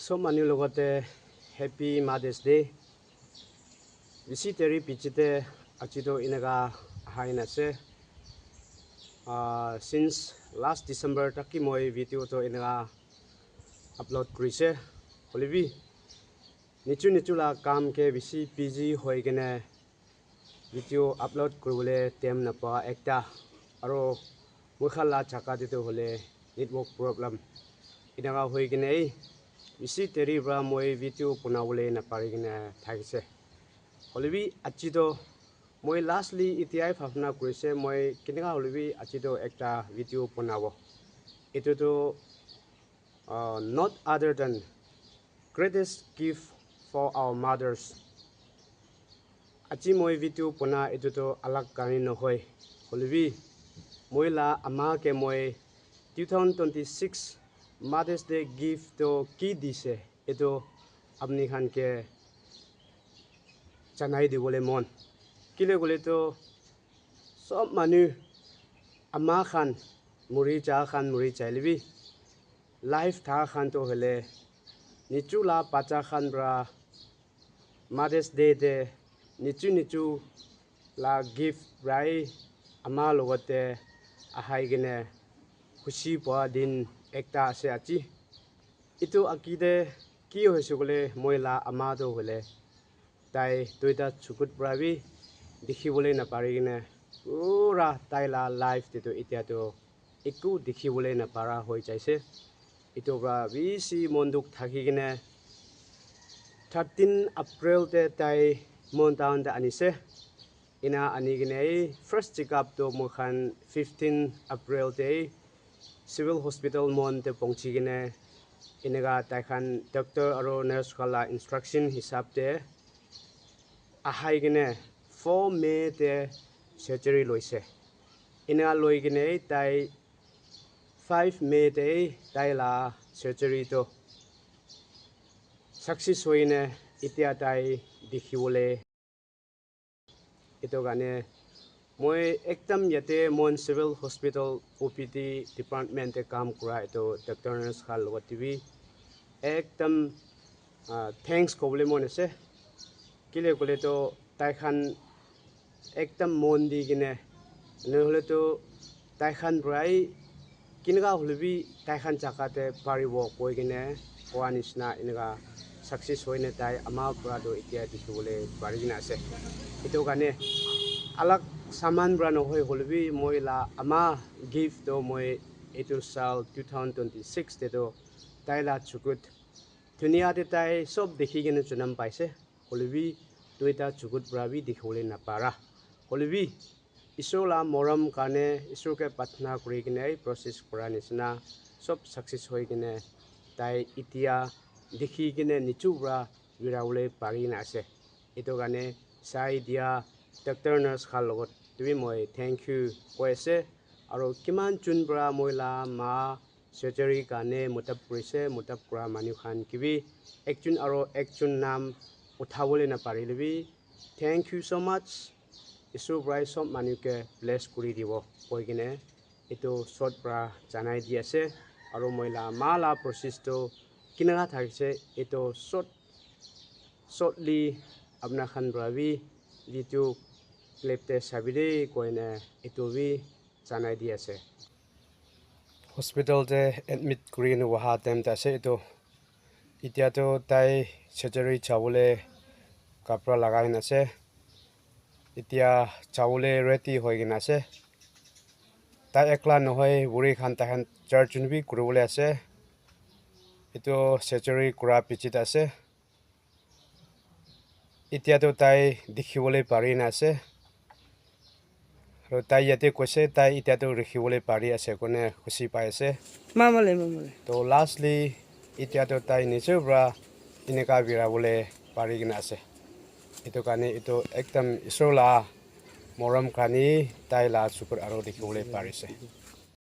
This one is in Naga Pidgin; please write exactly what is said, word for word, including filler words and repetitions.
Sob manu logote Happy Mother's Day. Bishi deri pichete aji toh eneka ahai na ase. Ah, since last December taki moi video toh eneka upload kurise. Hoilebi nichu nichu la kam ke bishi busy hoi kene video upload kuribole time napa ekta, aro moi khan la jaga te toh hoile network problem eneka hoi kene bishi deri pra moi video banabole napari kene thakise. Hoilebi aji toh moi lastly etiai bhabna kurise moi keneka hoilebi aji toh ekta video banabo. Etu toh uh, not other than greatest gift for our mothers. Aji moi video bana etu toh alag karne nohoi. Hoilebi moi la ama ke moi two thousand twenty-six Mother's Day gift toh ki dise etu apni khan ke janai dibole mon. Kile koile toh sob manu ama khan muri ja khan muri jai lebi life tha khan toh hoile nichu la bacha khan pra Mother's Day te nichu nichu la gift prai ama logote ahai kene khushi pua din ekta ase aji. Etu aki te ki hoise koile moi la ama toh hoile tai duita chukut pra bi dikhi bole napari kene pura tai la life te toh etia toh eku dikhi bole napara hoi jaise. Etu pra bishi mon dukh thaki kene thirteen April te tai mon town te anise. Ena ani kene first checkup toh moi khan fifteen April te civil hospital mon te pongchi kene eneka tai khan doctor aro nurse khan la instruction hisab te ahai kene four May te surgery loise. Eneka loi kene tai five May te tai la surgery toh success hoi kene etia tai dikhi bole etu karne moi ekdam yate mon civil hospital O P D department te kam kura etu doctor nurse khan logot te bi ekdam ah, thanks kobole mon ase. Kile koile toh tai khan ekdam mon di kene nohole toh tai khan prai kineka hoile bi tai khan jaga te paribo koi kene koa nishina eneka success hoine tai ama pura toh etia dikhi bole pari kene ase. Etu karne alag saman pura nohoi hoile bi moi la ama gift toh moi etu sal two thousand twenty-six te toh tai la chukut dunia te tai sob dikhi kene jonam paise. Hoile bi duita chukut pura bi dikhi bole napara. Hoile bi Isor la morom karne Isor ke pratna kuri kene process kura nishina sob success hoi kene tai etia dikhi kene nichu pura bira bole pari kene ase. Etu karne sai dia doctor nurse khan logot te bi moi thank you koi ase. Aro kiman jun pura moi la ma surgery karne madad kurise, madad kura manu khan ke bi ekjun aro ekjun naam uthabole naparile bi thank you so much. Isor prai sob manu ke bless kuri dibo koi kene etu short pura janai di ase. Aro moi la ma la process toh kineka thakise etu short shortly apna khan pura bi video clip te sabi de koine etu bi janai di ase. Hospital te admit kuri kene waha time te ase etu. Etia toh tai surgery jabole kapra lagai kene ase. Etia jabole ready hoi kene ase. Tai ekla nohoi, buri khan tai khan charjun bi kuribole ase. Etu surgery kura piche te ase. Etia toh tai dikhibole pari na ase. Aru tai yate koise, tai etia toh rukhibole pari ase koine khushi pai ase. Mama le, mama le. Toh lastly, etia toh tai nijer para eneka birabole pari kena ase. Etu karne etu ekdam Isor la morom karne tai la sukur aru dikhibole pari ase.